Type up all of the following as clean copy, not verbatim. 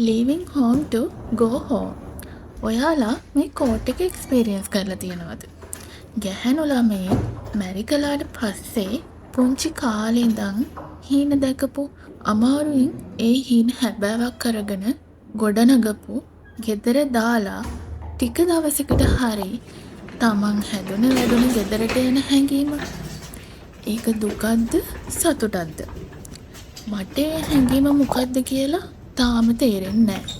Leaving home to go home. ඔයාලා මේ coat එක එක්ස්පීරියන්ස් කරලා තියෙනවද? ගැහැණු ළමයෙක් මැරි කළාට පස්සේ පුංචි කාලේ ඉඳන් හීන දැකපු, අමාරුවෙන් ඒ හීන හැබෑවක් කරගෙන ගොඩනගපු ගෙදර දාලා ටික දවසකට හරි තමන් හැදුන වැඩුණ ගෙදරට යන හැඟීම. ඒක දුකක්ද සතුටක්ද? මට ඒ හැඟීම මොකක්ද කියලා තාම තේරෙන්නේ නෑ.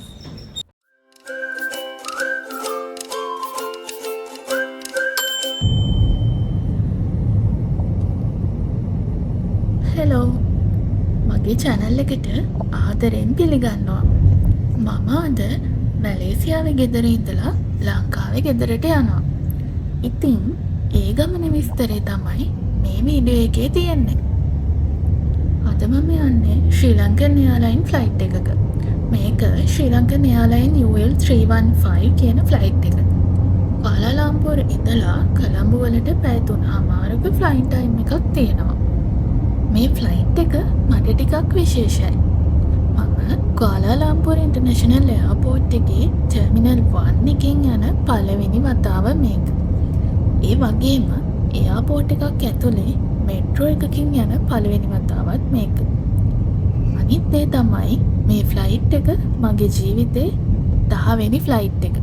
හෙලෝ, මගේ චැනල් එකට ආදරෙන් පිළිගන්නවා. මම අද මැලේසියාවේ ගෙදර ඉඳලා ලංකාවේ ගෙදරට යනවා. ඉතින් ඒ ගමන විස්තරේ තමයි මේ වීඩියෝ එකේ තියෙන්නේ. අද මම යන්නේ ශ්‍රී ලංකන් එයාලයින් ෆ්ලයිට් එකක. මේක ශ්‍රී ලංකන් එයාලයින් UL 315 කියන ෆ්ලයිට් එක. කුආලාලම්පූර් ඉඳලා කොළඹ වලට පැය 3.5ක ෆ්ලයිට් ටයිම් එකක් තියෙනවා. මේ ෆ්ලයිට් එක මට ටිකක් විශේෂයි. මම කුආලාලම්පූර් ඉන්ටර්නැෂනල් එයාපෝට් එකේ ටර්මිනල් 1 එකෙන් යන පළවෙනි වතාව මේක. ඒ වගේම එයාපෝට් එකක් ඇතුලේ මෙට්‍රෝ එකකින් යන පළවෙනි වතාවත් මේක. අනිත් දේ තමයි මේ ෆ්ලයිට් එක මගේ ජීවිතේ 10 වෙනි ෆ්ලයිට් එක.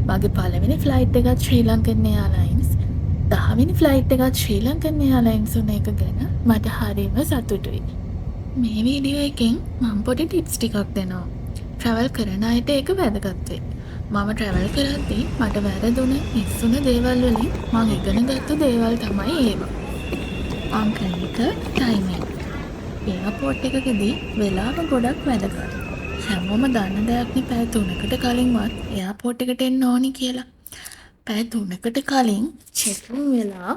මගේ පළවෙනි ෆ්ලයිට් එකත් ශ්‍රී ලංකන් එයාලයින්ස්, 10 වෙනි ෆ්ලයිට් එකත් ශ්‍රී ලංකන් එයාලයින්ස් වුණ එක ගැන මට හරිම සතුටුයි. මේ වීඩියෝ එකෙන් මම පොඩි ටිප්ස් ටිකක් දෙනවා. ට්‍රැවල් කරන අයට ඒක වැදගත් වෙයි. මම ට්‍රැවල් කරද්දී මට වැරදුන, මිස් වුණ දේවල් වලින් මං ඉගෙන ගත්තු දේවල් තමයි ඒවා. අංක 1, ටයිමින්. එයාපෝට් එකකදී වෙලාව ගොඩක් වැදගත්. හැමෝම දන්න දෙයක් නේ පැය 3කට කලින්වත් එයාපෝට් එකට එන්න ඕනි කියලා. පැය 3කට කලින් චෙක් ඉන් වෙලා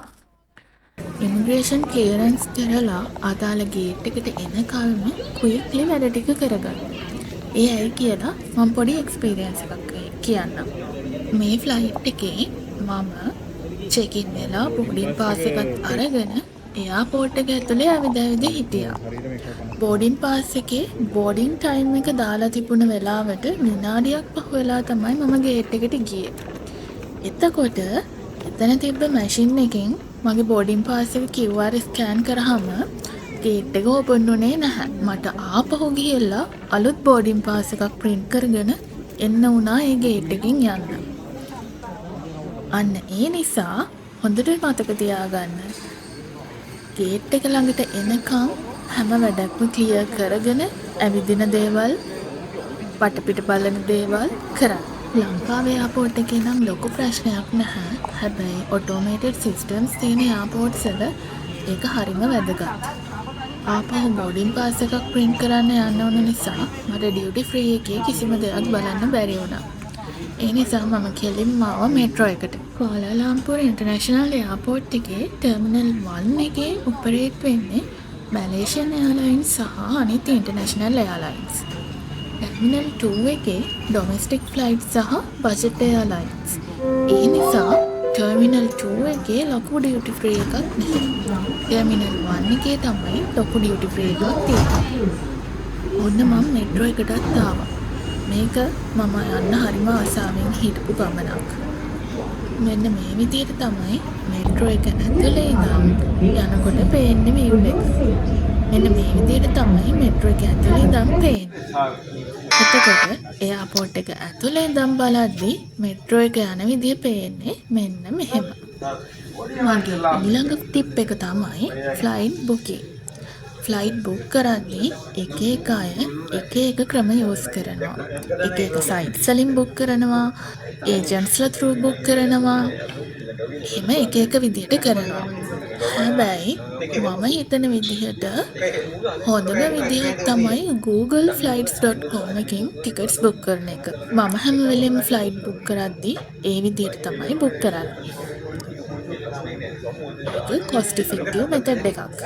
ඉමිග්‍රේෂන් ක්ලියරන්ස් කරලා අදාළ ගේට් එකට එනකල්ම ක්වික්ලි වැඩ ටික කරගන්න. ඒ ඇයි කියලා මම පොඩි එක්ස්පීරියන්ස් එකක් කියන්නම්. මේ ෆ්ලයිට් එකේ මම චෙක් ඉන් වෙලා බෝඩින් පාස් එකත් අරගෙන එයාපෝට් එක ඇතුලේ ඇවිද ඇවිද හිටියා. බෝඩින් පාස් එකේ බෝඩින් ටයිම් එක දාලා තිබුණ වෙලාවට විනාඩියක් පහු වෙලා තමයි මම ගේට් එකට ගියේ. එතකොට එතන තිබ්බ මැෂින් එකෙන් මගේ බෝඩින් පාස් එක QR scan කරාම ගේට් එක ඕපන් වුණේ නැහැ. මට ආපහු ගිහිල්ලා අලුත් බෝඩින් පාස් එකක් ප්‍රින්ට් කරගෙන එන්න වුණා ඒ ගේට් එකෙන් යන්න. අන්න ඒ නිසා හොඳට මතක තියාගන්න. ගේට් එක ළඟට එනකන් හැම වැඩක්ම ක්ලියර් කරගෙන ඇවිදින දේවල්, වටපිට බලන දේවල් කරන්න. ලංකාවේ එයාපෝට් එකේ නම් ලොකු ප්‍රශ්නයක් නැහැ. හැබැයි ඔටෝමේටඩ් සිස්ටම්ස් තියෙන එයාපෝට්ස් වල ඒක හරිම වැදගත්. ආපහු බෝඩින් පාස් එකක් ප්‍රින්ට් කරන්න යන්න ඕන නිසා මට ඩියුටි ෆ්‍රී එකේ කිසිම දෙයක් බලන්න බැරි වුණා. ඒ නිසා මම කෙලින්ම ආවා මෙට්‍රෝ එකට. කුආලාලම්පූර් ඉන්ටර්නැෂනල් එයාපෝට් එකේ ටර්මිනල් 1 එකේ ඔපරේට් වෙන්නේ මැලේසියන් එයාලයින්ස් සහ අනිත් ඉන්ටර්නැෂනල් එයාලයින්ස්. ටර්මිනල් 2 එකේ ඩොමෙස්ටික් ෆ්ලයිට් සහ බජට් එයාලයින්ස්. ඒ නිසා ටර්මිනල් 2 එකේ ලොකු ඩියුටි ෆ්‍රී එකක් නැහැ. ටර්මිනල් 1 එකේ තමයි ලොකු ඩියුටි ෆ්‍රී එකක් තියෙන්නේ. ඔන්න මම මෙට්‍රෝ එකටත් ආවා. මේක මම යන්න හරිම ආසාවෙන් හිටපු ගමනක්. මෙන්න මේ විදිහට තමයි මෙට්‍රෝ එක ඇතුලේ ඉඳන් යනකොට පේන්නේ විව් එක. මෙන්න මේ විදිහට තමයි මෙට්‍රෝ එක ඇතුලේ ඉඳන් පේන්නේ. එතකොට එයාපෝට් එක ඇතුලේ ඉඳන් බලද්දි මෙට්‍රෝ එක යන විදිය පේන්නේ මෙන්න මෙහෙම. මගේ ඊළඟ ටිප් එක තමයි ෆ්ලයිට් බුකින්. ෆ්ලයිට් බුක් කරද්දී එක එක අය එක එක ක්‍රම යූස් කරනවා. එක එක සයිට්ස් වලින් බුක් කරනවා, ඒජන්ට්ස්ලා ත්‍රූ බුක් කරනවා. එහෙම එක එක විදිහට කරනවා. හැබැයි මම හිතන විදිහට හොඳම විදිහ තමයි googleflights.com එකෙන් ටිකට්ස් බුක් කරන එක. මම හැම වෙලේම ෆ්ලයිට් බුක් කරද්දී ඒ විදිහට තමයි බුක් කරන්නේ. ඒක කොස්ට් ඉෆෙක්ටිව් මෙතඩ් එකක්.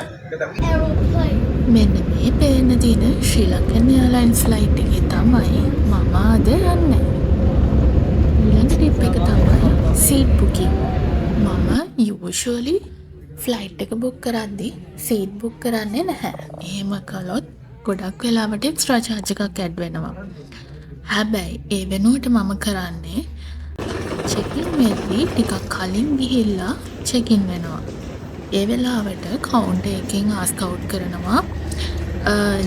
මෙන්න මේ පේන්න තියෙන ශ්‍රී ලංකන් එයාලයින්ස් ෆ්ලයිට් එකේ තමයි මම අද යන්නේ. ඊළඟ ටිප් එක තමයි සීට් බුකින්. මම යූෂුවලි ෆ්ලයිට් එක බුක් කරද්දී සීට් බුක් කරන්නේ නැහැ. එහෙම කළොත් ගොඩක් වෙලාවට එක්ස්ට්‍රා චාර්ජ් එකක් ඇඩ් වෙනවා. හැබැයි ඒ වෙනුවට මම කරන්නේ චෙක් ඉන් වෙද්දි ටිකක් කලින් ගිහිල්ලා චෙක් ඉන් වෙනවා. ඒ වෙලාවට කවුන්ටර් එකෙන් ආස්ක් අවුට් කරනවා,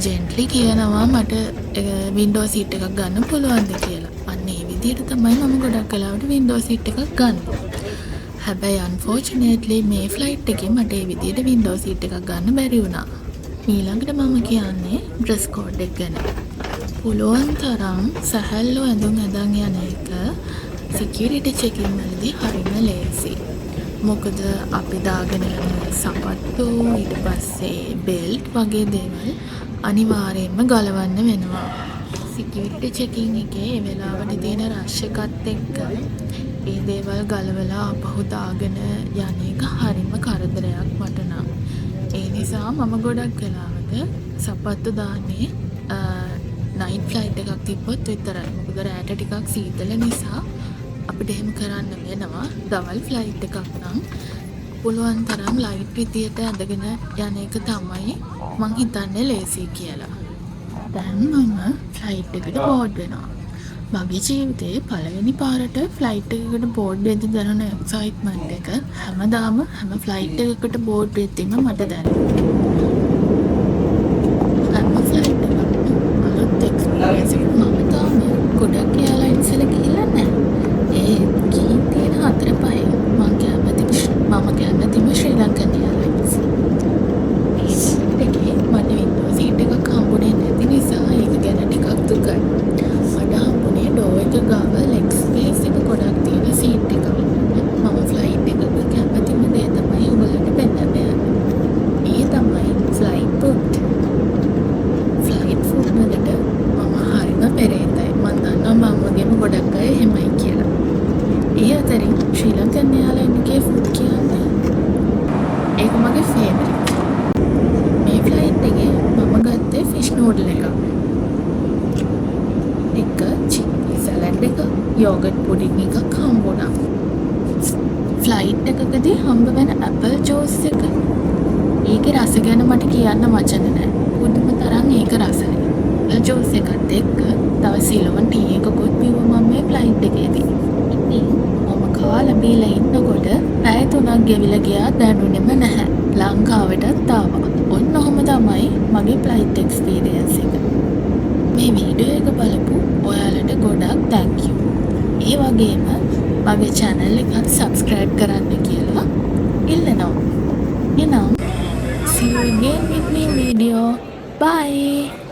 ජෙන්ට්ලි කියනවා මට වින්ඩෝ සීට් එකක් ගන්න පුළුවන්ද කියලා. අන්න ඒ විදිහට තමයි මම ගොඩක් වෙලාවට වින්ඩෝ සීට් එකක් ගන්නෙ. හැබැයි අන්ෆෝචුනේට්ලි මේ ෆ්ලයිට් එකේ මට ඒ විදිහට වින්ඩෝ සීට් එකක් ගන්න බැරි වුණා. ඊළඟට මම කියන්නේ ඩ්‍රෙස් කෝඩ් එක ගැන. පුළුවන් තරම් සැහැල්ලු ඇඳුම් ඇඳන් යන එක සිකියුරිටි චෙකින් වලදී හරිම ලේසි. මොකද අපි දාගෙන යන සපත්තු, ඊට පස්සේ බෙල්ට් වගේ දේවල් අනිවාර්යයෙන්ම ගලවන්න වෙනවා. සිකියුරිටි චෙකින් එකේ ඒ වෙලාවට තියෙන රෂ් එකත් එක්ක ඒ දේවල් ගලවලා ආපහු දාගෙන යන එක හරිම කරදරයක් මට නම්. ඒ නිසා මම ගොඩක් වෙලාවට සපත්තු දාන්නේ නයිට් ෆ්ලයිට් එකක් තිබ්බොත් විතරයි. මොකද රෑට ටිකක් සීතල නිසා අපිට එහෙම කරන්න වෙනවා. දවල් ෆ්ලයිට් එකක් නම් පුළුවන් තරම් ලයිට් විදියට ඇඳගෙන යන එක තමයි මං හිතන්නේ ලේසි කියලා. දැන් මම ෆ්ලයිට් එකට බෝඩ් වෙනවා. මගේ ජීවිතේ පළවෙනි පාරට ෆ්ලයිට් එකකට බෝඩ් වෙද්දි දැනුණ එක්සයිට්මන්ට් එක හැමදාම හැම ෆ්ලයිට් එකකට බෝඩ් වෙද්දිම මට දැනෙනවා. හැම ෆ්ලයිට් එකක්ම අලුත් එක්ස්පීරියන්ස් එකක්. මම තාම ගොඩක් එයාලයින්ස් වල ගිහිල්ලා නැහැ. ඒත් ගිහින් තියෙන හතර පහෙන් මම කැමතිම ශ්‍රී ලංකන් එයාලයින්ස්. මේ ෆ්ලයිට් එකේ මට වින්ඩෝ සීට් එකක් හම්බුනේ නැති නිසා ඒක ගැන ටිකක් දුකයි. මට හම්බුනේ ඩෝ එක ගාව ලෙග් ස්පේස් එක ගොඩක් තියෙන සීට් එකක්. මම ෆ්ලයිට් එකක කැමතිම දේ තමයි ඔයාලට පෙන්නන්න යන්නේ. ඒ තමයි ෆ්ලයිට් ෆුඩ්. ෆ්ලයිට් ෆුඩ් වලට මම හරිම පෙරේතයි. මං දන්නවා මං වගේම ගොඩක් අය එහෙමයි කියලා. ඒ අතරින් ශ්‍රී ලංකන් එයාලයින් එකේ ෆුඩ් කියන්නේ ඒක මගේ ෆේවරිට්. මේ ෆ්ලයිට් එකේ මම ගත්තේ ෆිෂ් නූඩල් එකක්. එක චික්පී සැලඩ් එක, යෝගට් පුඩින් එකක් හම්බුණා. ෆ්ලයිට් එකකදී හම්බ වෙන ඇපල් ජූස් එක, ඒකේ රස ගැන මට කියන්න වචන නෑ. පුදුම තරම් ඒක රසයි. ඇපල් ජූස් එකත් එක්ක තව සිලෝන් ටී එකකුත් බිව්වා මම මේ ෆ්ලයිට් එකේදී. ඉතින් මම කාලා බීලා ඉන්නකොට පැය 3ක් ගෙවිලා ගියා දැනුනෙම නැහැ. ලංකාවටත් ආවා. ඔන්න ඔහොම තමයි මගේ ෆ්ලයිට් එක්ස්පීරියන්ස් එක. මේ වීඩියෝ එක බලපු ඔයාලට ගොඩක් thank you. ඒ වගේම මගේ චැනල් එකත් සබ්ස්ක්‍රයිබ් කරන්න කියලා ඉල්ලනවා. එහෙනම්, see you again with new video. Bye.